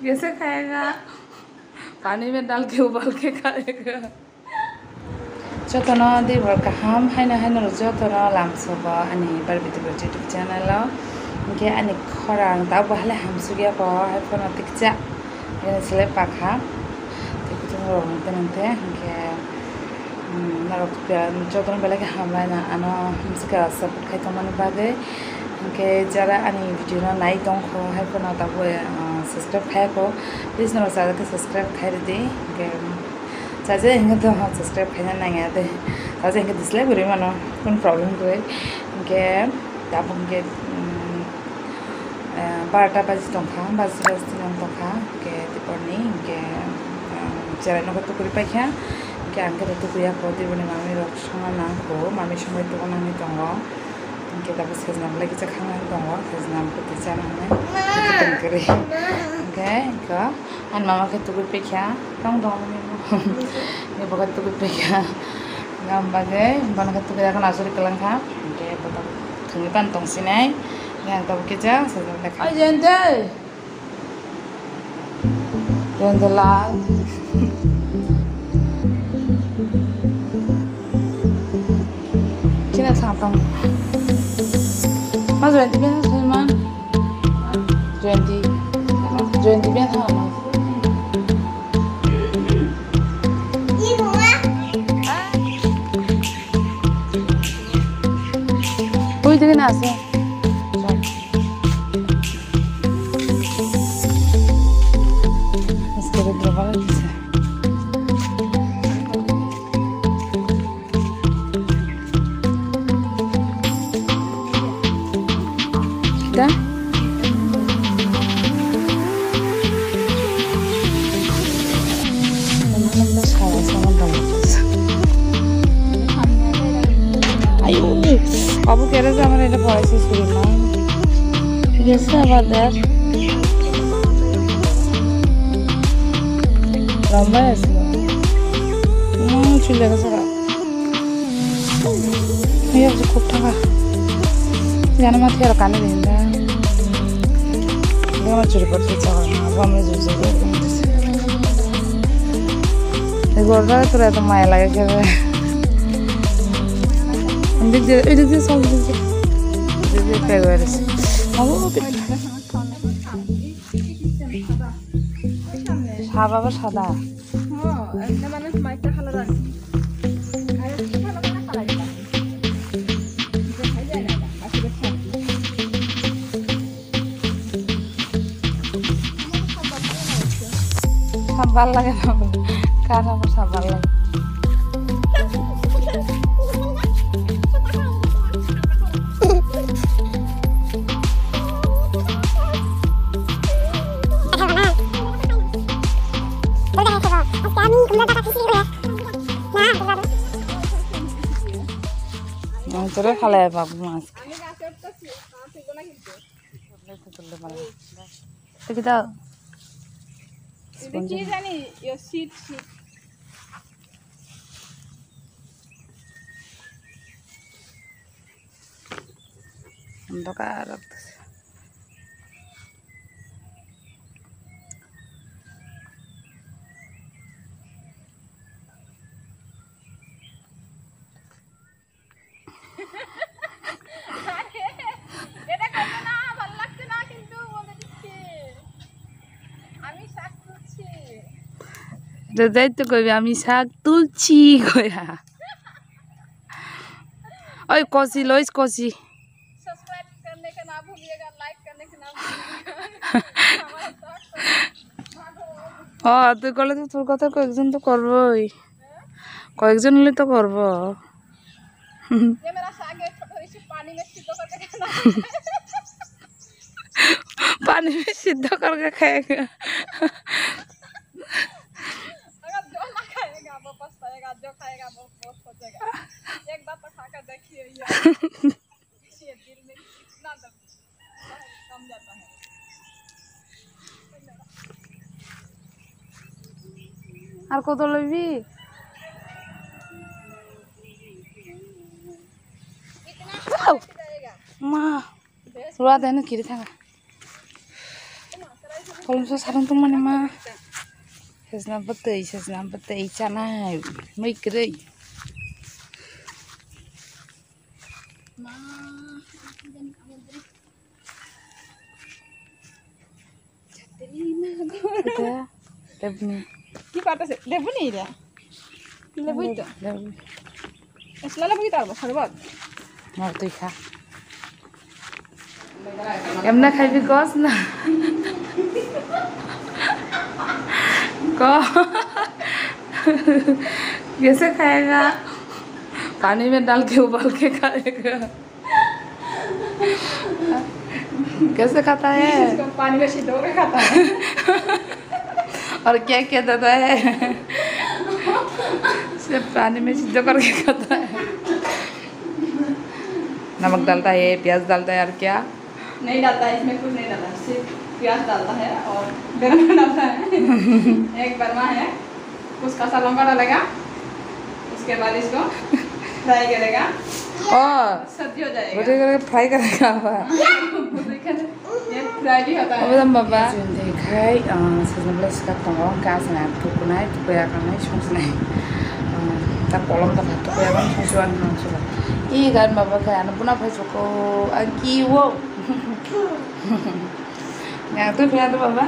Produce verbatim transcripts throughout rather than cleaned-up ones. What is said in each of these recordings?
कैसे खाएगा? पानी में डाल के उबाल के खाएगा। Jotono dibor kaham, haino haino rok jotono lamsogo ani Barbie Dibor YouTube channel o. Hinkhe ani khorang tabuk bo hale hamsukya ko, hai phano tikcha. Bini selai pakha. Tei kutung rok hwnkhe nangkhe, hinkhe, um, norok jotono belai khe hamlaina ano hamsukya support khai tongmani bagwi. Hinkhe jara ani video no nai tongkho, hai phano tabuk, uh, subscribe khayako. Please norok chajak khe subscribe khai rwdi. Hinkhe, Chaja hinkhe to subscribe khaina nangya de. Chaja hinkhe dislike guri mano, kun problem guri. Hinkhe tabuk hinkhe, um, eh, barota baji tongkha, baji baji tinang tongkha, hinkhe diporni hinkhe, um, cherai nokha tukuri paikha, hinkhe ang khe to tukuyakho, diporni mami rok songna nangkho, mami songwi tongna nangwi tongo. Hinkhe tabuk sejna belai kisa khangna tongo, sejna bwtwi chana hwnwi. Tong kwrwi. Hinkhe eko ani mama khe tugui paikha, tong tong nini bo. Ni bo khe tugui paikha. Gam bagwi bono khe tugui yakno asuri kwlangkha. Hinkhe bo tabuk thwngwi pan tongsinai. Yang tabuk kisa sejna belai kha. Oi, Jayante! Jayante lal. China thang tong. Ma Jayante ben thang man. Jayante. Jayante ben thang man. Ui, dikhe na ase. Aske bedre bhalo lagse. Kita? Ayo, abu kere se amar eta poraise suru na. Gese abar dekh. Lamba asilo. Hmm, chule gese ra. Iya, je khub thaka. Jana ma thero kani dinda. Dia ma churi porti chawa. Abu amre juri juri. Gorda tura to maya lage khe. Dik de, dik de, sol dik de. Dik de, pegwai. Abu, সাদা বা সাদা। Sap bhal lage na? Kar abo sap bhal lage? Ang tere khalai babu mas. Kita. Ini ki jani, yo seed, seed. Antok arok. এটা করবে না, ভালো লাগছে না, কিন্তু বলে দিচ্ছি, আমি শাক তুলছি। এটা যাই তো কইবে, "আমি শাক তুলছি" কইয়া। ওই কচি লইস, কচি। Subscribe करने का ना भूलिएगा, like करने का ना भूलिएगा। हमारा साथ ও, তুই করলে তো তোর কথা কয়েকজন তো করবোই। কয়েকজন হলে তো করবো। ये मेरा साग है, थोड़ा इसे पानी में सिद्ध करके खाना। पानी में सिद्ध करके खाएगा। अगर जो ना खाएगा, वो पछताएगा, जो खाएगा, वो, वो सोचेगा। एक बार तो खा कर देखिए यार। ये दिल में कितना दर्द, कम जाता है। আর কত লইবি? মা, রোয়া দেন কিরে থাকা। Kolomsa sarung tongmani ma. Sejna bwtwi, sejna bwtwi chanai. Mui kwrwi. Ita, lebuni. Ki pata se? Lebuni ida. Lebu ito. Lebu. Esla lebu ito albo sarbot. Mau tui kha. Emna khai bi kos na. Ko. Kaise khayega? Pani mein dal ke ubal ke khayega. कैसे खाता है? इसको पानी में सिद्धो के खाता है। और क्या क्या देता है? सिर्फ पानी में सिद्धो करके खाता है। नमक डालता है, प्याज डालता है, और क्या? नहीं डालता है, इसमें कुछ नहीं डालता है, सिर्फ प्याज डालता है और गरम डालता है। एक बरमा है। कुछ कच्चा लौंगा डालेगा, उसके बाद इसको फ्राई करेगा। ओ, सब्जी हो जाएगा। Bwtwi khe fry kha kha ba. Bwtwi khe, ये फ्राई भी होता है। Obo dam baba. Chwng de khai, ah, sejna belai swkak tongo, hwnkhe aswk nai thukunai, thukuya kanai, songsinai. Ah, ta kolom ta kha thukuya bang songsiwani nang suka. I gan baba khai ano buna phai suko, ang kiwo. Nang tu phiya tu baba.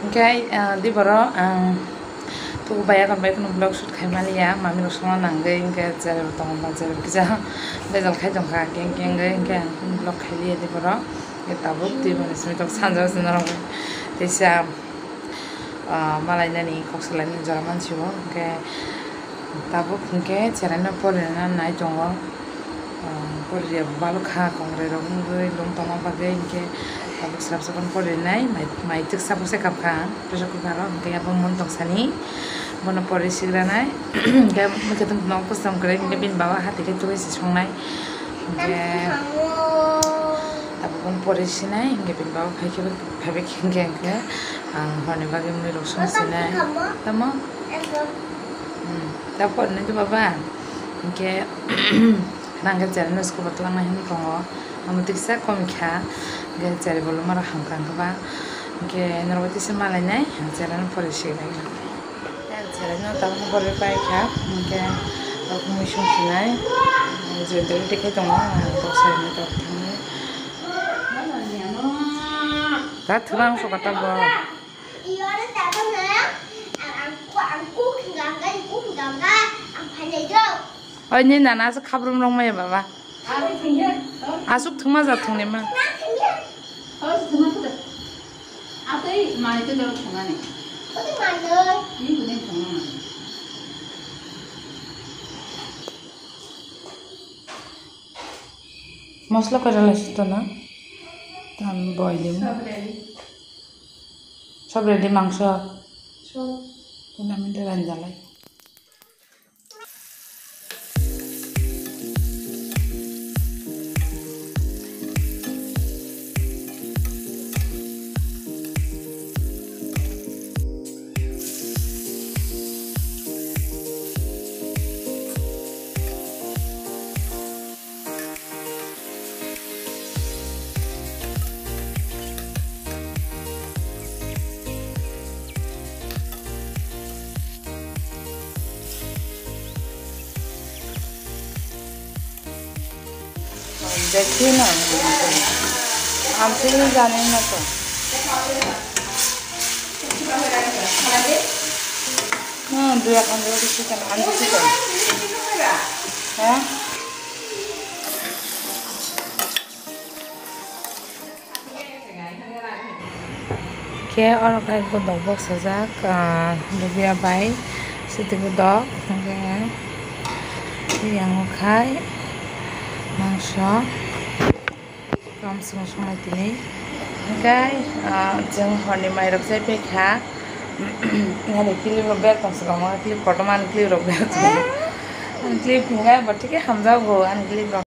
Hwnkhe, ah, di borok ang tuku bai yakon bai kheno vlog shoot khai maliya, mami rok songna nangwi, hwnkhe cherairok tongo ba cheraibo kisa bejal khai tongkha, keng kengwi, hwnkhe ang vlog khailiya di borok. Hwnkhe tabuk twi mani simi tok sanja o chwng norok teisa, ah, malainani kok salainani jora mansi o, hwnkhe tabuk hwnkhe cheraino porinani nai tongo. Ah, poriya balokha kongrai rok wngwi lung tongma bagwi, hinkhe tabuk swrapsa bono porinai, mai, mai twksa bwsai kapkha ang pressure cooker o, hinkhe abo mun tongsani bono pori sigranai. Hinkhe mwkhwtwng nok bwsong kwrwi, hinkhe bini baba hati khe tubui se songnai, hinkhe tabuk bono pori sinai, hinkhe bini baba phai khe phaibai khe hinkhe ang horni bagwi mui rok song sinai. Tamo? Hmm, ta porinai to baba. Hinkhe nang khe cheraino school o twlangna hinwi tongo. Amo tiksa kom kha. Hinkhe cherai bolong maro hamkha hinkhe ba. Hinkhe norok bai tisa malainai, ang cheraino pori sinai. Cheraino tabukno pori pai kha. Hinkhe mui song sinai. Joy dori dekhai tongo. Ang tok saimani tok thangwi. Ta thwlang sokha ta bo. Oi, ni nana aswk khabrum rok maya baba. Aswk thwngma ja thwngnaima. Mosla koi rwlaisito na? Tam boiling. Sob ready mangso. Sob. Tuna minta ranjalai. Dekhi na, amsini jani na to. Hmm, dua khan dua kisi kan anji si kan. Ha? Khe oro khai godok boksajak, ah, lubia bai siti godok, hwnkhe yang o khai mangso. Kamsongo songnai tini. Hwnkhe, ah, chwng horni mairok chai paikha. Ani clip rok bag tong swkang, clip kotorma ani clip rok bag tong. Ani clip hwnkhe bo thikhe hamjago ani clip rok.